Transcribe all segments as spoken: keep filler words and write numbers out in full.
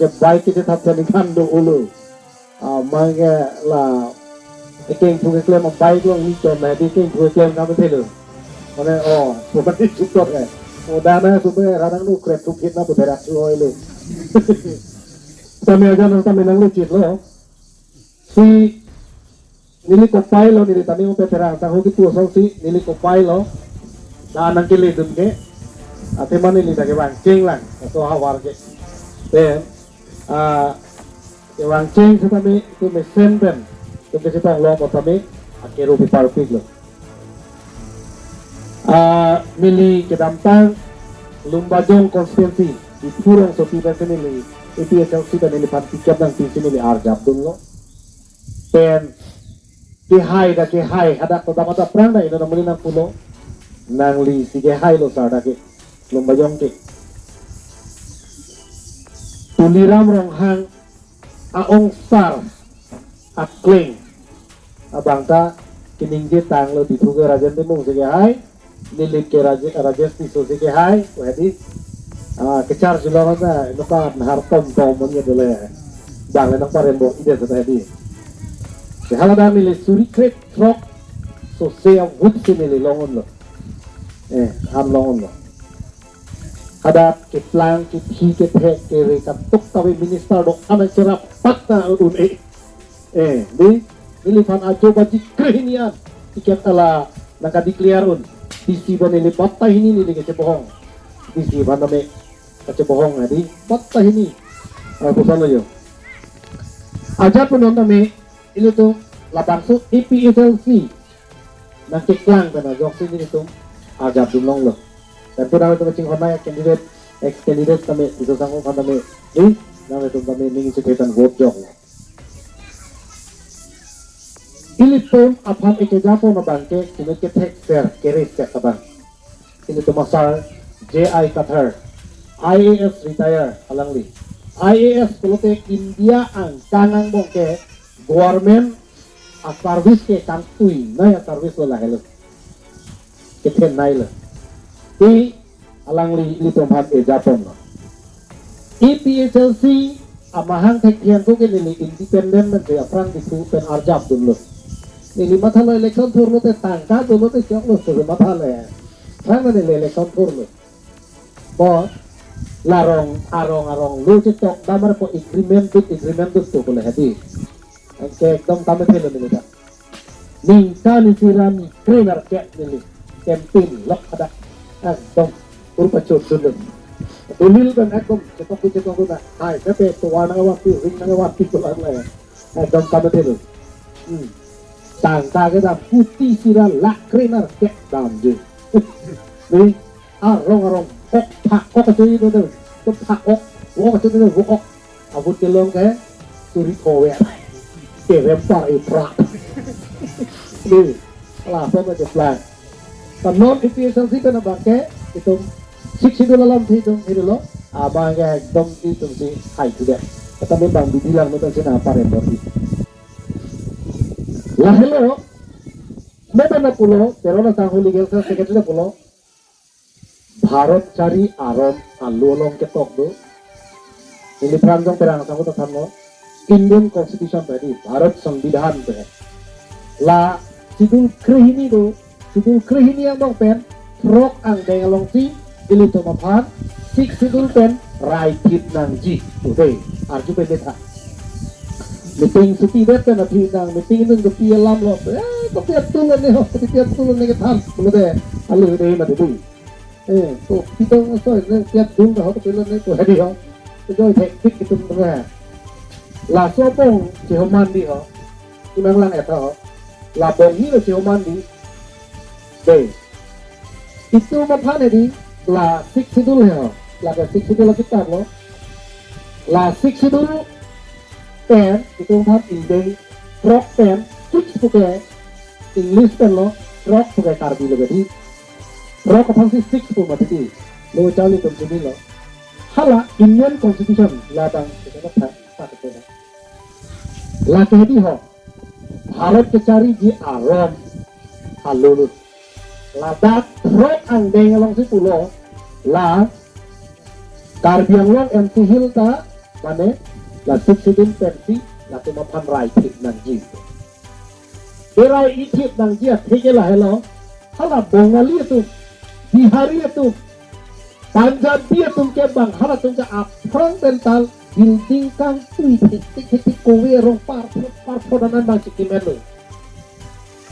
Ke bike kechethat chan ingkan do ulo. Ah, mangke la ekeng thu keklem bike along ni chon na di ekeng thu keklem kam thelo. Mane, oh, pura di chukot ke. Oh, dana supe ranang nu kret thu kit na putherak thu oi le. Tame aja nang tame nang le chit lo. Si neli kopai lo, neli tani upe terang tangho kipu asonsi neli kopai lo. La nangkeledun ke. Athema neli ta kevangcheng lang. Laso ahavar ke. Then, ah, kevangcheng setame itum mesen pen itum kechetong long apot tame akero piparpik lo. Ah, neli kedamtang Lumbajong constituency, Diphu rongsopi pensi neli A P H L C pen neliphan ticket nangpinsi neli arjap dunlo. Pen kehai ta kehai, hadak to damat aphrang ta ino namuli nangpulo. Nangli si kehai lo sar ta ke, Lumbajong ke. Tuliram Ronghang a-ongsar akleng abang ta keningje tanglo, Diphu ke Rajen Timung si kehai, Nilip ke Raje-, Rajesh Tisso si kehai, wadi. Ah, kechar si longan na, nukar nahar tom tom mon ya dole. Bang le nang parem bo ide sa tadi. Ke hala dang neli suri kret throk, so se a vote si neli longon lo. Eh, ham longon lo. Hadak keplang, kephi, kethek, kere, katuk kave minister do-an cherap pat na un-e. Eh, di, neliphan ajo baji krehini an ticket ala nangka-declare un. D C ba neli batta hini neli kachebohong. D C ba name kachebohong adi batta hini. Ah, koson lo jo. Ajat pun name ilitum labangso A P H L C nangkeklang pen ajoksi nelitum arjap dun longlo. Dan tu nangtum chinghon nai candidate, ex candidate tame, iso sangho khan tame, di, nangtum tame ning isi thetan vote jok. Ilitum aphan ekejapo abang ke, sino kethek ser, kere ser abang. Ilitum asar J I Kathar, I A S retire alangli. I A S pulote India angkang angbong ke government a-service ke kangtui nai a-service lo lahelo. Kethenei lo. Te alangli ilitum aphan ejapon lo. A P H L C amahang thekthe ako ke neli independent pen te aphrang Diphu pen arjap dunlo. Neli mathalo election thurlo te tangka dunlo te choklo te mathalo. Aphrang neli election thurlo. Ko larong arong arong lo chetok damar ko agreement dut agreement dut to kole hadi. Anke ekdom tame thelo neli ta. Ningkan isi ra ni krenerkep neli. Campaign lok hadak. Ekdom urpa chot dulu. Dulil kan ekdom chetok chetok na. Hai, kape tuan awak tu, ring awak tu tuan lah. Ekdom tame thelo. Hmm. Tangka kedam kuti isi ra lak krenerkep dam je. Ni arong arong kok phak kok kachui do do. Kok phak kok, kok kachui do kok. Abut kelong ke suri kowe. Kerem par ipra. Ni, laso ma jeplang. Kanon A P H L C pen abang ke itum Sixth Schedule alam thi itum thi lo. Abang ke ekdom itum si hai tu deh. Kata memang bibilang itum si na parem bor di. Lahelo, mo pen pulo, Teron asangho legal cell secretary pulo, Bharat chari aron alo along ketok do. Neliphan jong perang sangkut than lo. Indian Constitution tadi, Bharat Sangbidhan tadi. La Schedule krehini do, Schedule krehini angbong pen, throk angdeng alongsi, ilitum aphan, Sixth Schedule pen, rai thip nangji. Ude, arju pen tha. Meeting suti det pen athi nang, meeting nung kopi alam lo, eh, kopi atum ne ho, kopi atum ne kethan, pulo de, alu de mati di. Eh, to, kita so ne, kopi atum ho, kopi lo ne, to hadi ho. To joy thek thik itum ne. Laso pong, si ho mandi ho. Imang lang eta ho. Labong ni lo si ho mandi. Dei. Itum aphan edi la Sixth Schedule he ho. La ke Sixth Schedule la kitab lo. La Sixth Schedule pen itum aphan ingdeng throk pen six puke English pen lo, throk puke Karbi lo bedi. Throk aphan si six pu mati di. Lo charli itum chini lo. Hala Indian Constitution labang kita na tha, tha kita na. La ke di ho. Bharat kechariji aron alo lo. Ladak throk angdeng alongsi pulo la Karbi Anglong M C Hill ta Mane, la Sixth Schedule pensi latum aphan rai thip nangji. Berai ithip nangji athe ke lahelo, hala Bongali atum, Bihari atum, Punjabi atum ke bang halatum ke aphrang pen tal building kangtui thektik thektik kove arong parpho parpho danan bang chikimelo.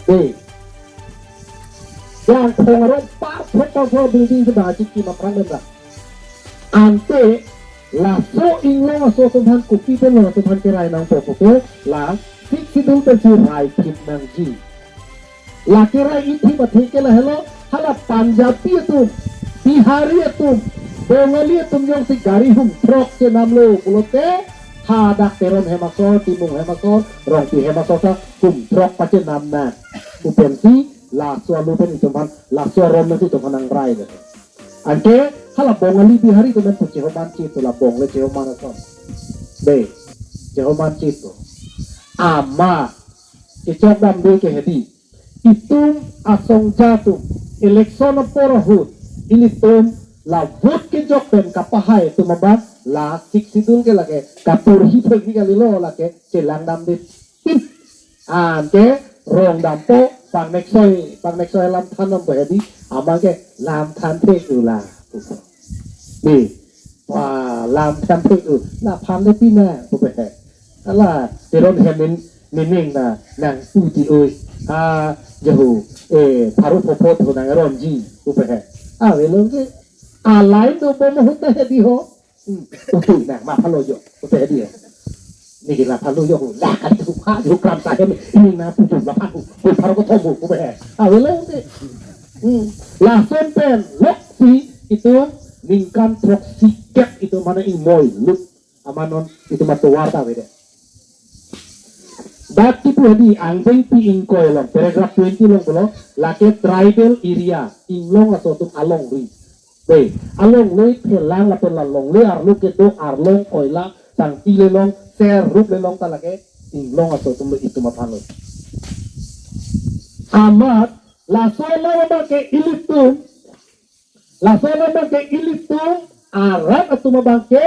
Dei. Yang khong arong parpho parpho building ke bang chikim aphrang pen tal. Ante laso inglong aso atum aphan kopi pen lo atum aphan kerai nangpo puke la Sixth Schedule pensi rai thip nangji. Lake rai ithip athe ke lahelo, hala Punjabi atum, Bihari atum, Bongali atum jongsi gari hum throk chenamlo pulote, hadak Teron hem asor, Timung hem asor, Rongpi hem asor ta hum throk pachenam nang pu pensi laso alu pen itum aphan, laso aron pensi itum aphan nangrai le. Anke hala Bongali Bihari atum pen pu chehoman chito, la Bong le chehoman ason. Dei, chehoman chito. Amat kechok damde ke hedi. Itum asongja atum, election apor ahut, ilitum la vote kejok pen kapahai atum abang, la Sixth Schedule ke lake kaporhi thekji kalilo, lake chelang damde. Anke rong dampo, pangneksoi, pangneksoi lam than dampo hedi, amat ke lam than thek-u la. Dei, wa lam than thek-u, la aphan le pina, pupe he. Hala, Teron hem nin, nining na, nang uti oi. A, jahu, eh, pharo phopho tho nang ronji, pupe he. Avelo ke, alain dobom ahut na hedi ho. Hmm, utu na, ma phalo jo, pupe hedi ho. Niki na phalo jo, la kali tu pha, jo kram sa hem, ini na putu, la pha, pu pharo kethom, pupe he. Avelo ke. Hmm, lason pen, loksi, itum, ningkan throksi kep itum mana ingmoi, lut. Amat non itum atovar ta avedet. Dak kipu hedi angdengpi ingkoi along, paragraph twenty along pulo, lake tribal area, inglong aso atum alongri. Dei, alongle phelang lapen la longle arlo kedo arlong koila, tangpi le long, ser rup le long ta lake, inglong aso atum lo itum aphan lo. Amat, laso alam abang ke ilitum, laso alam abang ke ilitum, arat atum abang ke,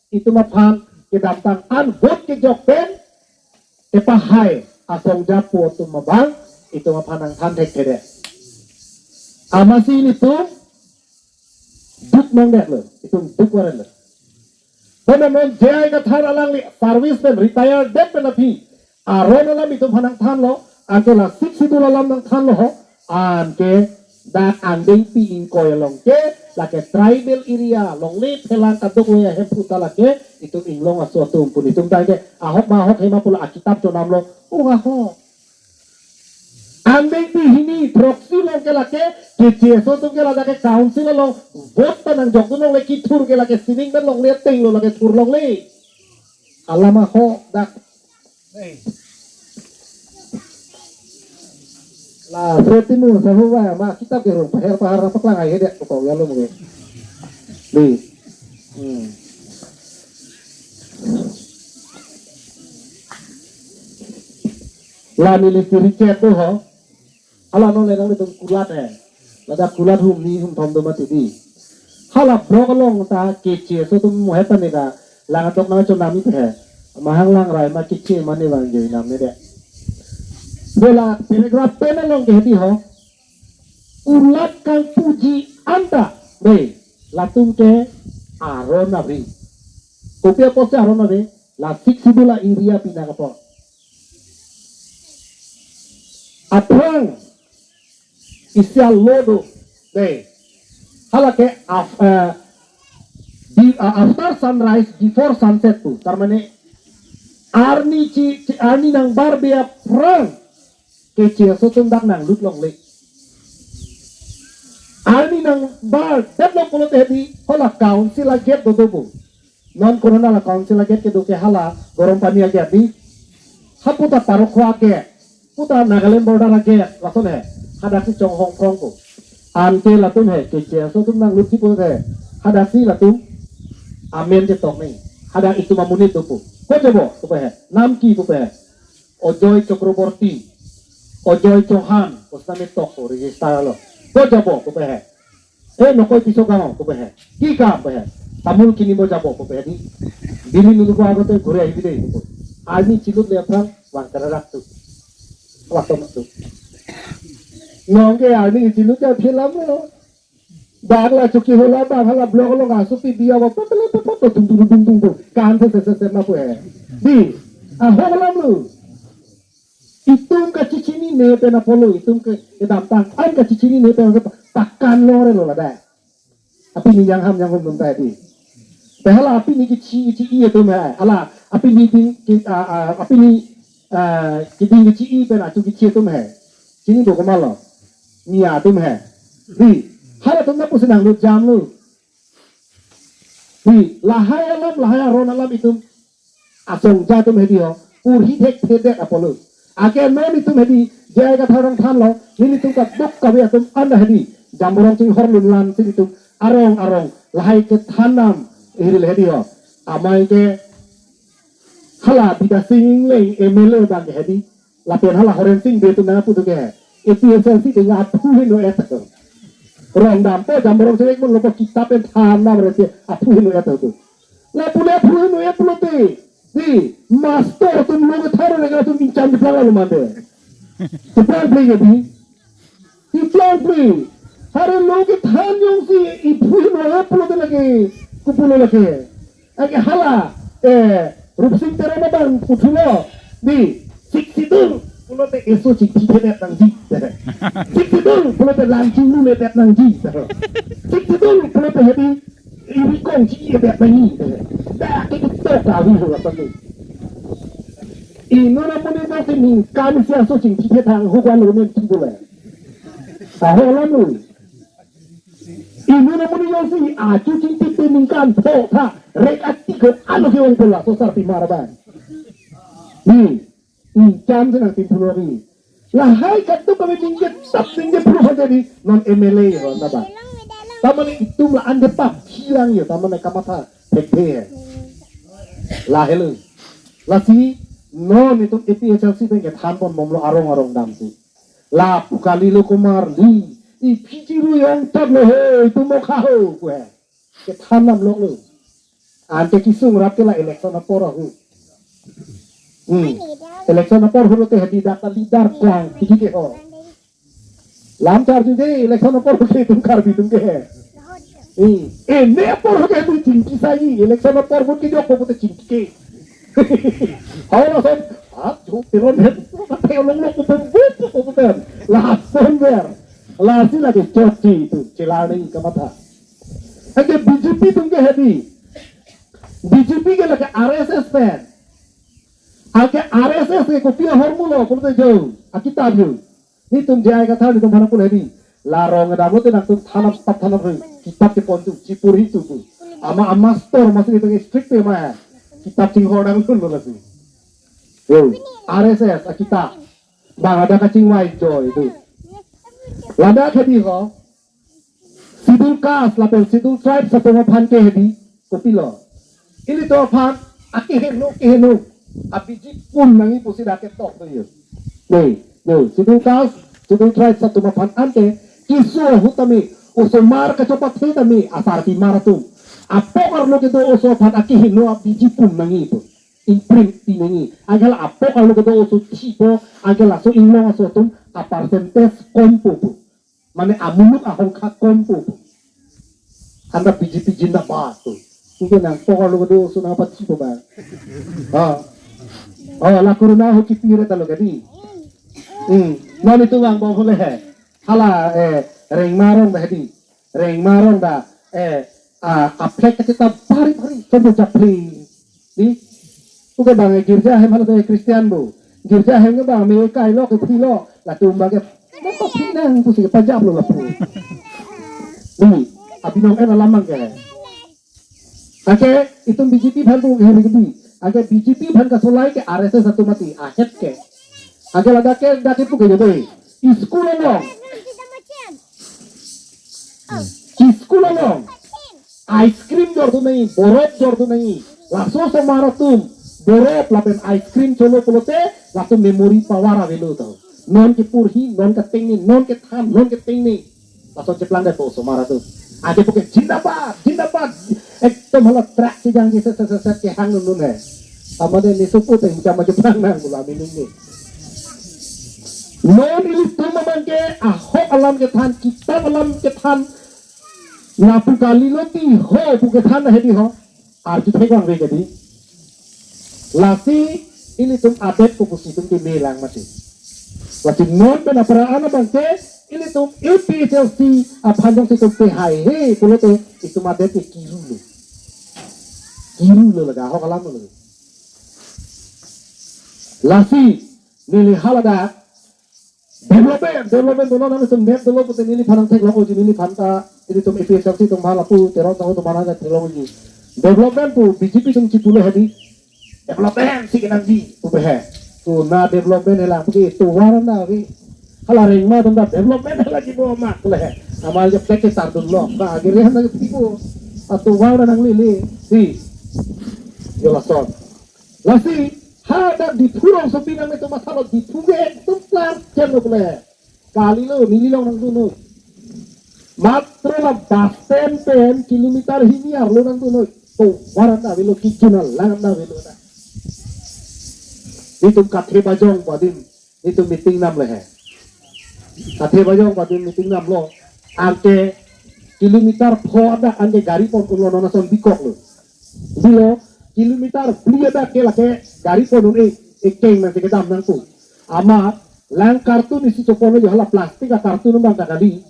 itum aphan kedamtang an vote kejok pen kepahai asongja pu atum abang itum aphan nangthan thekthedet. Amatsi ilitum duk nangdetlo, itum duk varetlo. Pen non J I Kathar alangli service pen retire det pen aphi aron alam itum aphan nangthanlo, anke la Sixth Schedule alam nangthanlo ho, anke dak angdengpi ingkoi along ke, lake tribal area, longle phelang kadokave ahemphu ta lake, itum inglong aso atum pu itum ta ke, ahok ma ahok hema pulo akitap chonamlo, o ahok. Angdengpi hini throksi along ke lake, K C S O atum ke la dak ke council along, vote ta nangjok dun longle kithur ke lake sining pen longle ateng lo lake thur longle. Alam ahok dak. La, so timu sahu ba, ma kitap ke rong, pahar pahar apa klang ai hedet, pokok ya lo mungkin. Di. Hmm. La neli ciri chat tu ho. Hala non le nanglitum kulat eh. Ladak kulat hum ni hum thom do mati di. Hala block along ta K C S O atum mohet ta ne ka lang atok nang chonam iphe. Mahang lang rai ma kiche mane bang joi nam ne de. Bola paragraph pen along ke hedi ho. Kulat kangpuji anta. Be, latum ke aron ave. Kopi apotsi aron ave. La Sixth Schedule area pina kapo. Aphrang isi a-law do. Dei. Hala ke af-, eh, di, ah, after sunrise, before sunset pu. Tar mane arni chi, chi, arni nangbarbe aphrang K C S O atum dak nanglut longle. Arni nangbardet lo pulote hedi, hala council a-gate do do pu. Non corona la council a-gate kedo ke hala Gorompani a-gate di. Hapu ta Parokho a-gate. Pu ta Nagaland border a-gate. Lason he. Hadak si Chonghong Phrong ko. Ante latum he. K C S O atum nanglut si pu he. Hadak si latum amen ketok ni. Hadak itum amonit do pu. Ko jabo, pupe he. Nam ki pupe he. Ajoy Chakraborty. Ajoy Chauhan. Ko sitame tok ko register lo. Ko jabo, pupe he. Eh, nokoi piso kamo, pupe he. Ki kam, pupe he. Tamul kini mo jabo ko pe di. Bili nulu ko agote gure ahi bide ko. Arni chilut le aphrang wang kararak tu. Waktu tu. Nongke arni chilut ya film lo. Bang la chuki hola bang hala blog lo ngasu pi dia wa pa pa pa pa tung tung tung tung tung. Kan se se se se ma pu he. Di. Ahok lam lu. Itum kachichinine pen apolo, itum ke kedamtang an kachichinine pen ke pakan lore lo ladak. Apini yang ham yang hum tadi. Pe hala apini kichi kichi iya tum he. Hala apini ding ki a a apini a kiding kichi i pen achu kichi tum he. Chini bo komat lo. Nia tum he. Di. Hala tum na pusi nanglut jam lo. Di. Lahai alam lahai aron alam itum asong ja tum hedi ho, purhi thekthedet apolo. Anke non itum hedi, J I Kathar nangthanlo, nelitum kadokave atum anda hedi, Jamborong Chinghorlun lan si itum arong arong lahai kethan nam hiril hedi ho. Amei ke hala Bidya Sing Engleng M L A abang ke hedi, lapen hala Horen Sing Bey atum nangpu tu ke, A P H L C ding aphu heno et. Rong dampo Jamborong Chinghorlun lo po kitap pen than nam rete aphu heno et tu. Lapu le aphu heno et pulote. Di, master atum lo ketharo le atum ingcham cheplang lo mande. Cheplang ple ke di. Cheplang ple. Hari lo kethan jongsi iphu heno et pulote lake. Kopulo lake. Anke hala, eh, Rupsing Teron abang puthulo. Di, Sixth Schedule pulote eso chingthithe nangji. Sixth Schedule pulote lang chinglu le det nangji. Sixth Schedule pulote hedi iri kong chi-i det nangji. Dak ke tok ta wi ho lapan ni. Inut amonit jongsi ningkan isi aso chingthithe thang ahokvan lo nen chingbo le. Ahok lam lo. Inut amonit jongsi achu chingthithe ningkan pho tha rek ati ko ano ke ong pola so sarpimar abang. Hmm. Ingcham si nangtim pulo ri. Lahai kadokave ningje sap ningje pulo saja di non M L A ho na ba. Tamane itum la-an ke pap hilang yo, tamane kamatha thekthe. Lahelo. Lasi non itum A P H L C pen kethan pon bomlo arong arong damsi. Lapu kali lo komarli. Iphi chiru yong tot lo he, itum mokha ho ku he. Kethan nam lok lo. Anke kesung rap ke la election apor ahut. Hmm. Election apor ahut te hedi dak ta leader klang tiki ke ho. Lam charju je election apor ahut ke itum Karbi atum ke he. Hmm. Ene apor ahut ke itum chingki sai election apor ahut ke jok ko te chingki ke. Hau lason, ah, jo Teron he. Te long lo ko bom bom ko bom. Lason ber. Lasi lagi chot chi itum chelani kamatha. Anke B J P atum ke hedi. B J P ke lake R S S pen. Anke R S S ke kopi ahormu lo, kopi jo, akitap jo. Netum J I Kathar netum aphan pulo hedi. La rong damlo te nangtum thanam stop thanam ri. Kitap ke pon tu, chipurhi tu tu. Ama ama store masi netum strict pe ma. Kitap chinghor dang lun lo lasi. Yo, R S S akitap. Bang ada kachingvai joy tu. Ladak hedi ho. Schedule caste lapen schedule tribes atum aphan ke hedi kopilo. Ilitum aphan akeheno keheno abiji pun nangji pusi dak ketok do yo. Ne, yo, schedule caste, schedule tribes atum aphan ante keso ahut tame osomar kachopathe tame asarpimar atum. Apok arlo kedo oso aphan akeheno abiji pun nangji pu. Imprint pi nangji. Anke la apok arlo kedo oso thipo, anke laso inglong aso atum a percentage kompo pu. Mane amuluk ahongkha kompo pu. Anta B J P jindabad tu. Anke nangpok arlo kedo oso nangpathipo ba. Ha. Oh, la corona ho kipi re ta lo kadi. Hmm. Non itum vangbom hole he. Hala, eh, Rengma arong dah di. Rengma arong dah, eh, a, a flag kachita bari bari, sobo japri. Di, puke bang, eh, girja hem hala de Christian bo. Girja hem ke bang, me kai lo, ke phi lo, latum bang ke, mo pa phi nang, pusi ke pajap lo lapu. Di, abinong en alamang ke. Anke itum B J P aphan pu hiri kedi. Anke B J P aphan kasolai ke R S S atum mati ahet ke. Anke ladak ke dak ke puke jodoi. School along. School along. Ice cream jordun nangji, borop jordun nangji. Laso osomar atum borop lapen ice cream cholo pulote laso memory power avelo to. Non kepurhi, non ketengne, non kethan, non ketengne. Laso cheplang dai po osomar atum. Anke puke jindabad, jindabad. Ekdom hala track kejang ji set set set set kehang nun nun he. Amade ne sopo te hincham ajo pang nang gula mining ni. Non ilitum amang ke ahok alam kethan, kitab alam kethan. Lapu kali lo ti ho pu kethan he di ho. Arju thek vangve ke di. Lasi ilitum adet ko pusi itum keme lang mati. Lasi non pen apra ana abang ke ilitum A P H L C aphan jongsi itum pehai he pulote itum adet ke kiru lo. Kiru lo laga ahok alam lo. Lasi neli haladak development, development dono nang sum net dolo pute neliphan nangtheklong uji, neliphan ta ilitum A P H L C atum hala pu terot tahu atum mana theklong uji. Development pu B J P atum chipulo he di. Development si kenangji pu behe. Tu na development hela puke tovar na ave. Hala rengma atum ta development hala kibo mak le he. Amal je plek ke sardun lo. Ba agir han na kibo. Atovar na nanglele. Si. Yo lason. Lasi hadak Diphu rongsopi nangtum mathalo Diphu ke ekdom klar chen lo pule. Kali lo neli long nangdun noi. Matro la bus stand pen kilometer hini arlo nangdun noi. Tovar an ta avelo, kichin alang an ta avelo na. Itum kathe bajong pu adim itum meeting nam le he. Kathe bajong pu adim meeting nam lo. Anke kilometer pho adak anke gari pon un lo, non ason bikok lo. Bilo kilometer phli adak ke lake gari pon un-e, ekeng nangsi kedam nangpo. Amat lang kartun isi chopon lo, hala plastik akartun abang ta kali.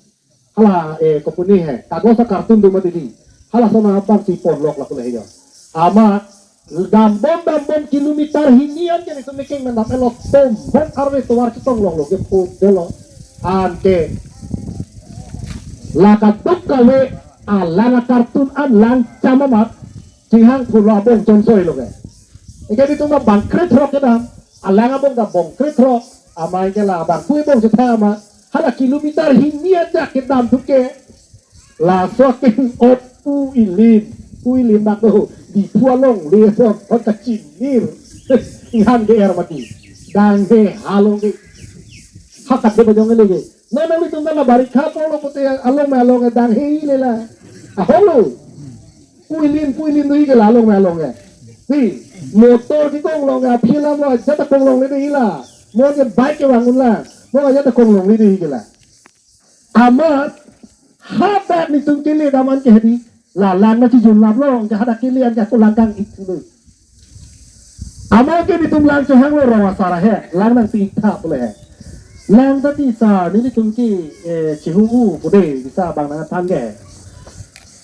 Hala, eh, kopune he, kagos akartun do mati di. Hala ason abang si ponlok lapu le he jo. Amat dambom dambom kilometer hini an ke itum ekeng nangdam-et lo, tombom arve tovar chetong longlo ke pudelo. Anke la kaduk kave alang akartun an lang cham amat chinghang phulo abong chonsoi lo ke. Eke itum abang krethrok kedam, alang abong ta bong krethrok, amai ke la abang kui bong chetha amat. Hala kilometer hini ajak kedam thu ke. Laso akin ot Pu Ilin, Pu Ilin dak do, Diphu alongle ason, ot kachinir. Inghan ke er mati. Dang he halong ke. Hakat ke bajong ke lege. Nana mi tunggal la barikha polo pute along me along dang he le la. Aholo. Pu Ilin, Pu Ilin do hi ke la along me along ke. Hi, motor kekong long ke, aphi la mo ajat kong longle de hi la. Mo ke bike ke vangun la. Mo ajat kong longle de hi ke la. Amat hadak netum kele dam an ke hedi, la lang na chijun lap lo, anke hadak kele anke ako lang kang-ik lo. Amat ke netum lang chohang lo rong asar he, lang nangpi-ik tha pule he. Lang ta ti sar, netum ke, eh, chihung-u pude, bisa abang nangthan ke.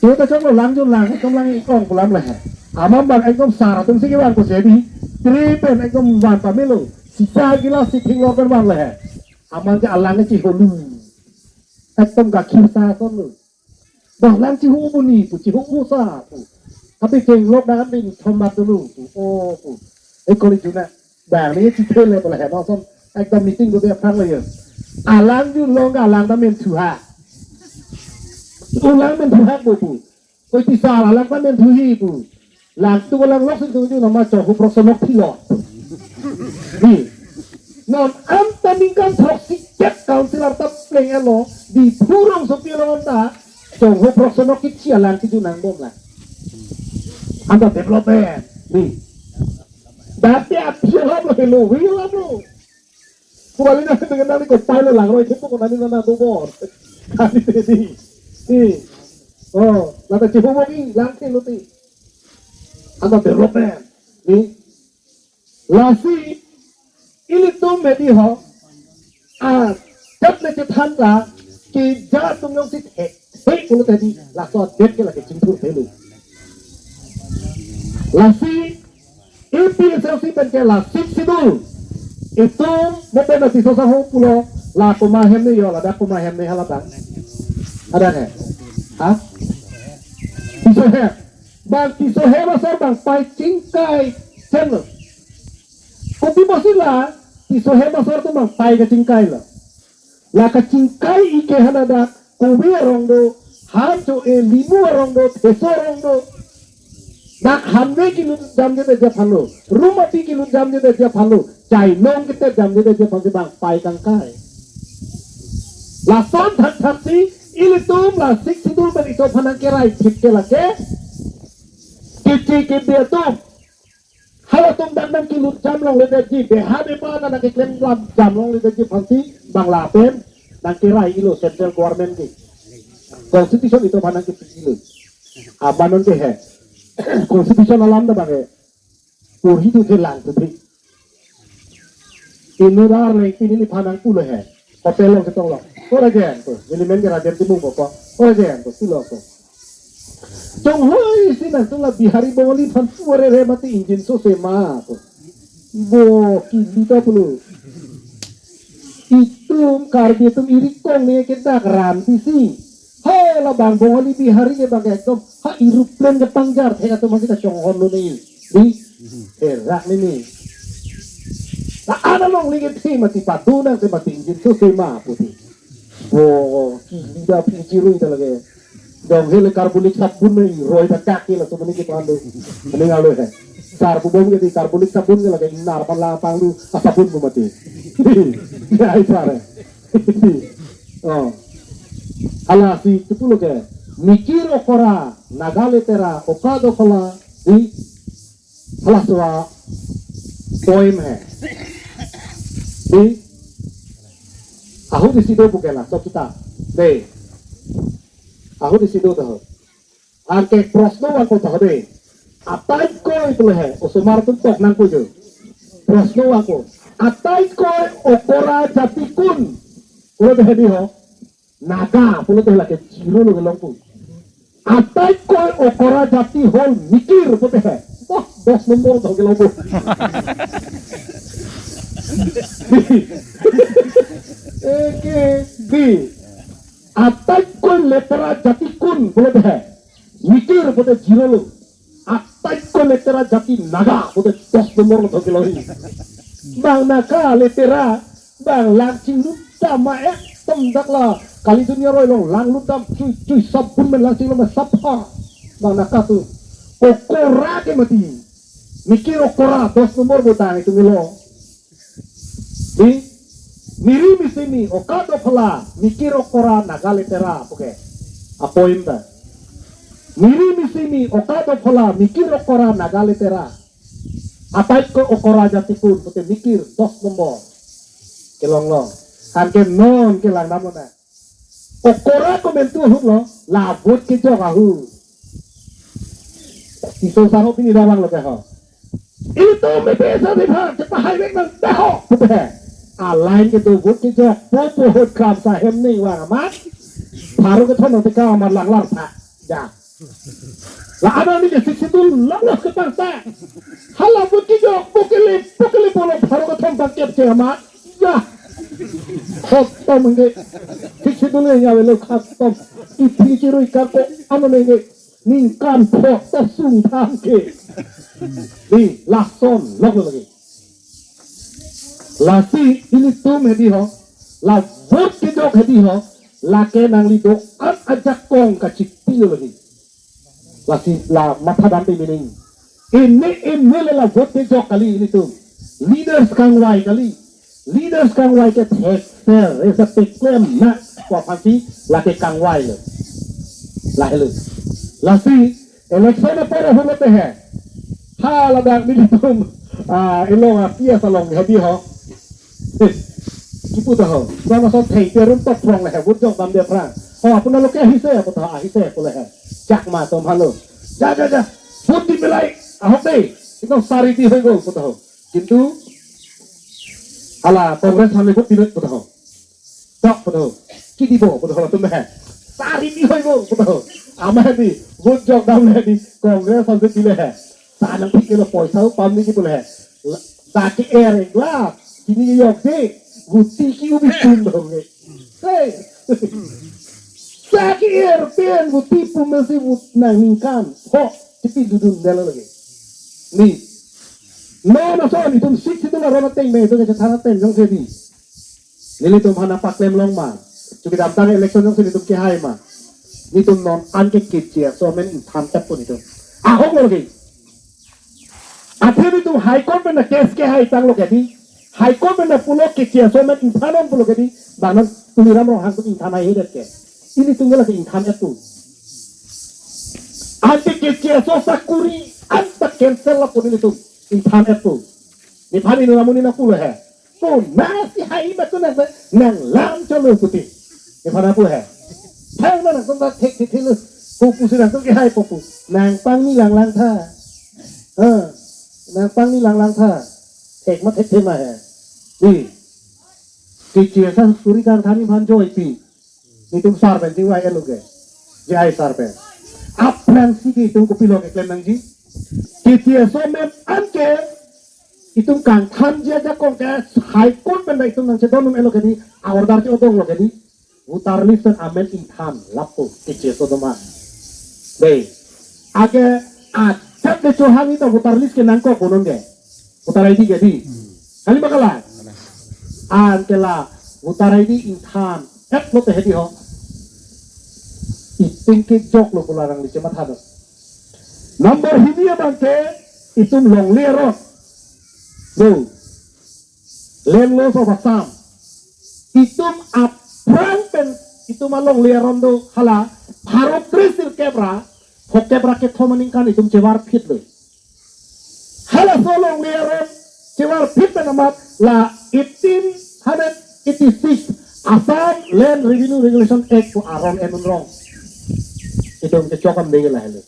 Ke ta choklo lang jun lang, ekdom lang-ik ong pu alam le he. Amat abang ekdom sar atum si kevang ko hedi, tray pen ekdom van pamelo, sisa gilas si thinglor pen van le he. Amat ke alang ke chiholu. Ekdom gakhir sa ason lo. Bang lang chihu buni pu, chihu usa pu. Tapi keng lok dan bin thomat dulu pu. Oh pu. Eh, kori juna. Bang ni chithele pula he ason. Ekdom meeting do dia phang lo yo. Alang jun long ke alang ta men thuha. Ulang men thuha pu pu. Koi ti sar alang ta men thuhi pu. Lang tu lang lok si tu ju nama chohu prok sonok thilo. Di. Non anta ningkan throksi jet councillor ta pleng elo, Diphu rongsopi along anta chohu prok sonok kichi alang kichu nangbom la. Anta development. Di. Dati athi alam lo helo, wi alam lo. Kubali na dengan nani ko pailo lang roi thepo ko nani nana dobor. Kali tedi. Di. Oh, lata chihubok i lang thelo ti. Anta development. Di. Lasi ilitum hedi ho. Ah, tet le chethan ta ke ja atum jongsi the, the pulo tedi laso det ke lake chingthur thelo. Lasi A P H L C pen ke la Sixth Schedule. Itum mo pen na Tisso sahong pulo la komat ahem ne yo, ladak komat ahem ne hala bang. Ada he? Ha? Tisso ahem. Bang Tisso ahem asar bang pai chingkai chen lo. Kopi bosi la Tisso ahem asar atum bang pai kachingkai lo. La kachingkai-ik ke hana dak kove arong do, han cho-e, limu arong do, theso arong do. Dak hanve kelun damjedet aphan lo, rum api kelun damjedet aphan lo, chainong ketet damjedet aphan si bang pai kangkai. Lason thakthak si ilitum la Sixth Schedule pen itum aphan nangkerai thip ke lake. Keche kebe atum, halatum dak nangkelut jam longledetji, beha bepa nangkeklem lam jam longledetji aphansi bang lapen nangkerai-ilo central government ke. Constitution itum aphan nangkepi-ilo. Aman non ke he. Constitution alam ta bang ke. Porhi tu thelang tu thi. Inut arleng pini neliphan nangpulo he. Hotel along ketong lo. Ora jen tu. Neli men ke Rajen Timung bo ko. Ora jen tu. Pulo ko. Chonghoi si nangtum la Bihari Bongali aphan pu rere mati injin so sema ko. Bo kili ta pulo. Itum Karbi atum iri kong ne ke dak ran ti si. He, labang Bongali Bihari ke bang ke ekdom ha aeroplane ke pangjar thek atum ha kita chonghon lo ne. Di. Herak ne ni. La ana long ne ke thi mati padu nang si mati injin so sema pu ti. Bo kili ta phi chirui ta lake. Dong hele carbolic sabun ne roi ta kaki la sumani ke pandu. Ani ngalo he. Sar pu bom ke di carbolic sabun ke lake nar pala pangdu asabun pu mati. Ya, ai sar he. Oh. Hala si kipulo ke. Mikir okora, Naga letera, oka do phala, di halaso a-poem he. Di ahut isi do pu ke laso kitab. De. Ahut isi do taho. Anke prosno vangpo taho de. Ataikoi pulo he, osomar atum tok nangpo jo. Prosno vangpo. Ataikoi okora jati kun? Pulote he di ho. Naga, pulote he lake zero lo kelongpo. Ataikoi okora jati hol Mikir pulote he. Wah, dos nombor do kelongpo. Eke, di. Ataikoi letera jati kun pulote he. Mikir pulote zero lo. Ataikoi letera jati Naga pulote dos nombor lo do kelongji. Bang Naga letera, bang lang chinglu dam ma ekdom dak la kali dunia roi along langlu dam chui chui sabun men lang chinglu ma sapha. Bang Naga atum. Okora ke mati. Mikir okora dos nombor bo tang itum lo. Di, miri misimi oka do phala Mikir okora Naga letera pu ke. A-poem ta. Miri misimi oka do phala Mikir okora Naga letera. Ataikoi okora jati kun pulote Mikir dos nombor. Kelong lo. Anke non kelang dam lo na. Okora komentu ahut lo, la vote kejok ahut. Tisso sangho pini damang lo ke ho. Itum B P S A di bhag, chepahai vek nang deho. Pute. A-line kedo vote kejok, po po hot kram sa hem ning vang amat. Pharo kethom nang teka amat langlar tha. Ja. La ana ni ke Sixth Schedule langlo ke bangsa. Hala vote kejok, pokele, pokele pulo pharo kethom bangkep che amat. Ya. Khotom nge. Sixth Schedule ya velo khotom. Iphi chirui kako ano nge. Ningkan phok ta sung tham ke. Di lason lok lagi. Lasi ilitum hedi ho. La vote kejok hedi ho. Lake nangli do-an ajakong kachipilo lagi. Lasi la matha damde mining. Ini ini le la vote kejok kali ilitum. Leaders kangvai kali. Leaders kangvai ke thekser, resa teklem na ko aphansi lake kangvai lo. Lahelo. Lasi election apor ahut lo te he. Ha ladak nelitum, ah, ilong a-P S along hedi ho. Eh, kipu ta ho. Bang aso thei te rum tok prong le he, vote jok damde aphrang. Ho, apuna lo ke ahise, apu ta ahise, pu le he. Chakma atum halo. Ja, ja, ja. Vote di pelai. Ahok dei. Itum sari di hoi go, pu ta ho. Kintu hala Congress aphan le vote di pu ta ho. Tok pu ta ho. Kidi bo pu ta ho latum he. Sari di hoi go pu ta ho. Ama di vote jok dam le di Congress aphan le di le he. Sa nangpik lo poisa pam ni ki pu le he. La- Sa ke-er glass. Kini yok je. Guti ki ubi pun dong le. Hey. Sa ke-er pen guti pun masi but nang ningkan. Ho. Tipi dudun dela lagi. Ni. Non ason itum Sixth Schedule aron ateng me itum kachethan atem jongsi di. Nelitum aphan paklem long ma. Chukidamtang election jongsi nelitum kehai ma. Nelitum non an ke keche aso amen ingthan tap pon itum. Ahok lo lagi. Athe nelitum High Court pen na case kehai tanglo ke di. High Court pen na pulo keche aso amen ingthan non pulo ke di. Bang non Tuliram Ronghang atum ingthan haihedet ke. Ilitum ke lake ingthan et tu. An ke keche aso sakuri Anta cancel lapu nelitum. Ingthan-etpo. Nephan inut amonit nangpulo he. Konatsi hai ma konat nanglam cholo puti. Nephan nangpu he. Thang ma nangtum ta thek thek thek lo. Kopusi nangtum kehaipo pu. Nangpangni langlang tha. Ha. Nangpangni langlang tha. Thek ma thekthe ma he. Di. Keche asakuri kangthan nephan joipi. Netum sar pen chingvai-etlo ke. J I sar pen. Aphrangsi ke itum kopilo keklem nangji. Keche aso amen anke itum kangthanji ajakong ke High Court pen ta itum nangchedondun-etlo ke di, a-order chodonglo ke di. Voter list pen amen ingthan lapu keche aso atum an. Dei. Anke ajat le chohang ita voter list ke nangkok konon ke. Voter I D ke di. Kali ma kalang. Anke la voter I D ingthan-etlo te hedi ho. Itum kejoklo pu la nangli chematha do. Number hini abang ke itum longle aron. Do. Land Laws of Assam. Itum aphrang pen itum alongle aron do hala pharo kre sirkep ra phokep ra kethom aningkan itum chevarphitlo. Halaso longle aron chevarphit pen amat la eighteen hundred eighty-six Assam Land Revenue Regulation Act pu aron en-un rong. Itum kechok amde lahelo.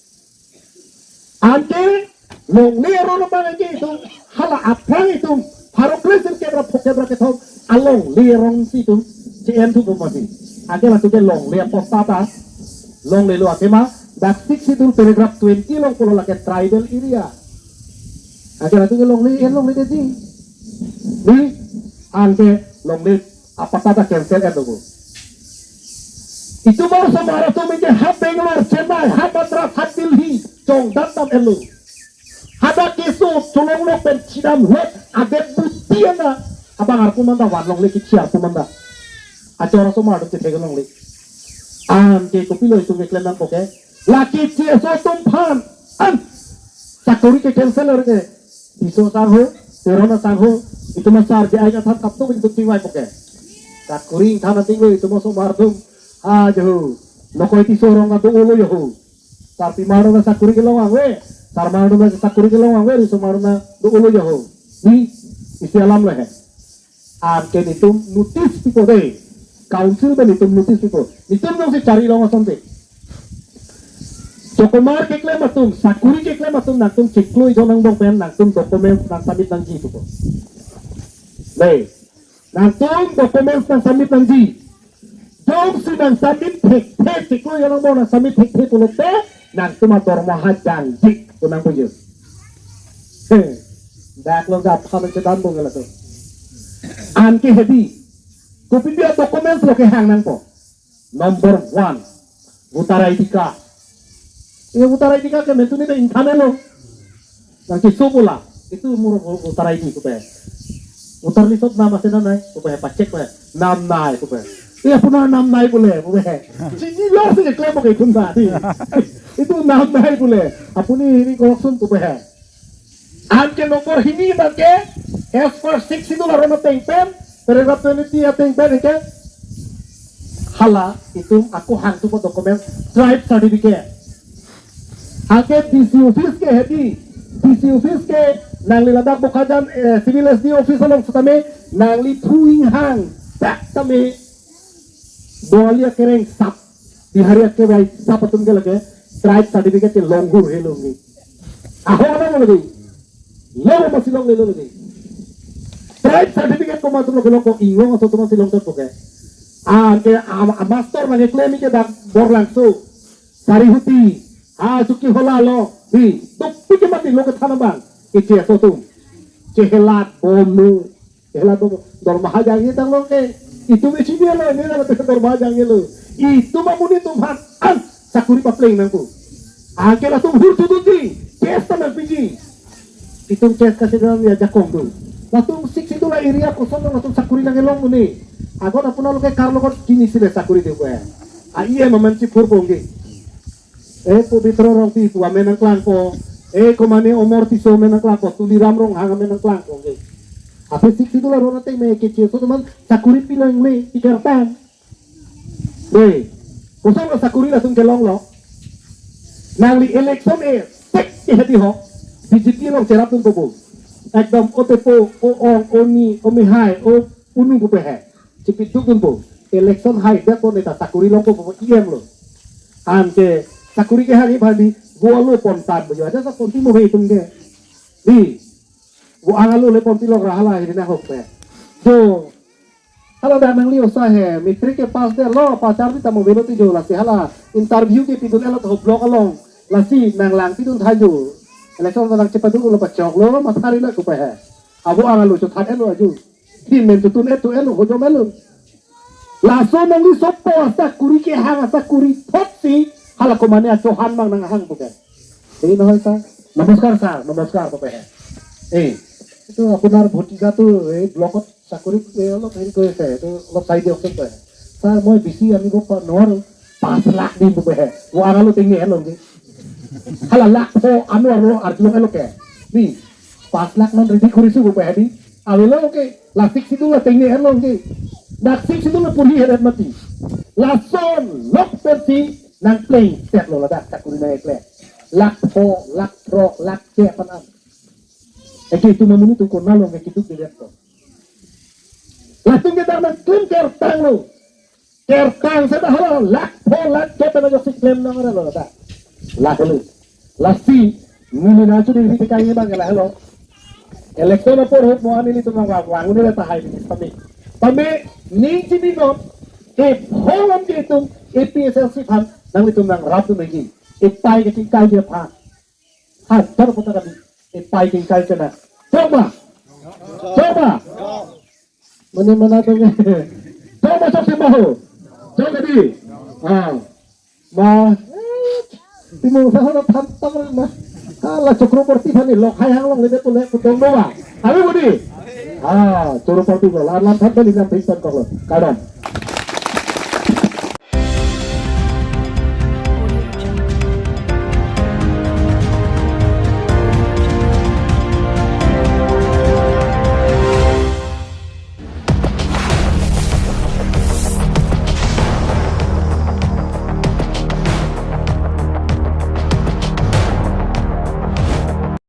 Anke longle aron abang anke itum hala aphrang itum pharo kre sirkep ra phokep ra kethom alongle aronsi itum che-enthupo mati. Anke latum ke longle aposta ta longlelo, athema dak Sixth Schedule paragraph twenty along pulo lake tribal area. Anke latum ke longle, en longle detji. Di, anke longle aposta ta cancel-etlo ko. Itum osomar atum anke ha Bangalore, Chennai, ha Madras, ha Delhi chongdat dam-etlo. Hadak keso cholonglok pen chidamlok adet buti ana abang arpu manda, van longle kichi arpu manda. Achor osomar atum kethek longle. Anke kopilo itum keklem nangpo ke? La keche aso atum aphan an sakuri ke cancel-er ke. Tisso asangho, Teron asangho, itum asar J I kangthan kapto itum chingvaipo ke. Sakuri ingthan ating lo itum osomar atum. Ha joho. Lokoi Tisso arong ka do-olo joho. Sarpimar atum sakuri kelong vangve. Sarmar atum sakuri kelong vangve. Risomar atum do-olo joho. Di, isi alam lo he. Anke netum notice pipo dei. Council pen netum notice pipo. Netum jongsi chari long asonte. Chokomar keklem atum, sakuri keklem atum nangtum chiklo ijon angbong pen nangtum documents nangsubmit nangji pupo. Dei. Nangtum documents nangsubmit nangji. Jongsi nangsubmit thekthe, chiklo ijon angbong nangsubmit thekthe pulote nangtum adormaha jangji pu nangpuji. He. Dak lo gap kha chedan bong latum. Anke hedi. Kopipia documents lo kehang nangpo. Number one, voter I D card. Ye voter I D card ke mentu ni ta ingthan-etlo. Nangkeso pu la, "Itu mo voter I D," pupe. "Voter list ot nam ase na nai?" pupe, pachek pe. "Nam nai," pupe. "Ye apunar nam nai bole," pupe. Chinilo si keklem ke itum ta di. "Itu nam nai bole. Apuni hini koroksun," pupe. Anke number hini abang ke, as per Sixth Schedule aron ateng pen, paragraph twenty-three ateng pen ke, hala itum ako hangthupo document, tribe certificate. Anke D C office ke hedi, D C office ke nangli ladak Bokajan, eh, civil S D office along setame nangli thu inghang, tak tame Bongali akereng sap, Bihari akevai sap atum ke lake tribe certificate ke longhur he longi. Ahok alam lagi. Long masi longlelo lagi. Tribe certificate komat atum lo kelong ko, Inglong aso atum masi longtangpo ke. Anke a, a master nangkeklem ke dak Borlangso, Sarihuti, ha Chokihola lo, di, dopik ke mati lo kethan abang. Keche aso atum. Chehelat bomlo. Chehelat bom, dormaha jangje tanglo ke. Itum isi dia lo, ini lo dormaha jangjelo. Itum amonit atum aphan an sakuri papleng nangpo. Anke latum hur thudunji, case ta nangpiji. Itum case kasedan ajakong do. Latum Sixth Schedule area koson latum sakuri nangkelong muni. Agon apunar lo ke Karlokot kini sile sakuri de ko. A E M amen chipur pongge. Eh, Pobitro Rongpi pu amen nangklangpo. Eh, komane Omor Tisso amen nangklangpo. Tuliram Ronghang amen nangklangpo. Eh. Aphi Sixth Schedule aron ateng me keche aso atum an sakuri pilongle, pikartang. Eh, koson lo sakuri latum kelonglo. Nangli election eh, Tek ke hedi ho. B J P along cherapdun po bo. Ekdom o tepo, o ong, o ni, o mehai, o punu pupe he. Chipidukdun po. Election haidet po neta sakuri longpo po E M lo. Anke sakuri kehang aphan di vo alo pontan po jo. Ajat sa ponti mo he itum ke. Di. Vo ang alo le ponti lok ra hala hiri na hok pe. Jo. Hala dak nangli osa he, matric ke pass detlo, pacharli tamo velo ti jo, lasi hala interview ke pidun-etlo ho block along, lasi nanglangpidun tha jo. Election ta nangchepaduklo, pachoklo, mathari na kupe he. Avo ang alo chothan-etlo aju. Himen tutun-et tu-etlo, hojom-etlo. Laso nangli sopo asakuri kehang asakuri thotsi, hala komane achohan mang nanghang puke. এই নহয় ছাৰ। নমস্কাৰ ছাৰ, নমস্কাৰ, কপে হে। এই, এইটো আপোনাৰ ভতিজাটো এই ব্লকত চাকৰি, এই, অলপ হেৰি কৰি আছে, এইটো অলপ চাই দিয়কচোন, কয়। ছাৰ, মই বেছি আনিব পা-, নোৱাৰো, পাঁচ লাখ দিম, কপে হে। Vo ang alo tingni-etlo ke. Hala lakh pho ano aro arjulong-etlo ke. Ni, পাঁচ লাখ মান ready কৰিছো, কপে হে di. Avelo ke, la Sixth Schedule la tingni-etlo ke. Dak Sixth Schedule la puri heret mati. Lason lok persi nangplengsetlo ladak sakuri nang-eklem. Lakh pho, lakh throk, lakh kep an. Eke itum amonit atum konat along ke keduk-detlo. Latum ke dak nangklem kertanglo. Kertang seta hala lakh pho, lakh kep an ajoksi klem nang-ore lo ladak. Lahelo. Lasi, neli nangchini ri tekai abang ke lahelo. Election apor ahut mo nelitum nangvang, vang un-e tahai di pame. Pame, ning chininon, ke phongon ke itum, A P H L C aphan, nanglitum nangrapdun lagi. Epai ke tingkai ke aphan. Ha, tor kota kami. Epai tingkai ke na. Coba. Coba. Mane mana tu ke. Coba cok si mahu. Coba di. Ah. Ma. Timung sa hala than tang ma. Hala Chakraborty aphan ni lok hai hang long le tu le kudong do ba. Avi budi. Ah, Chakraborty lo. Lam lam than bali nam pingsan kok lo. Kadam.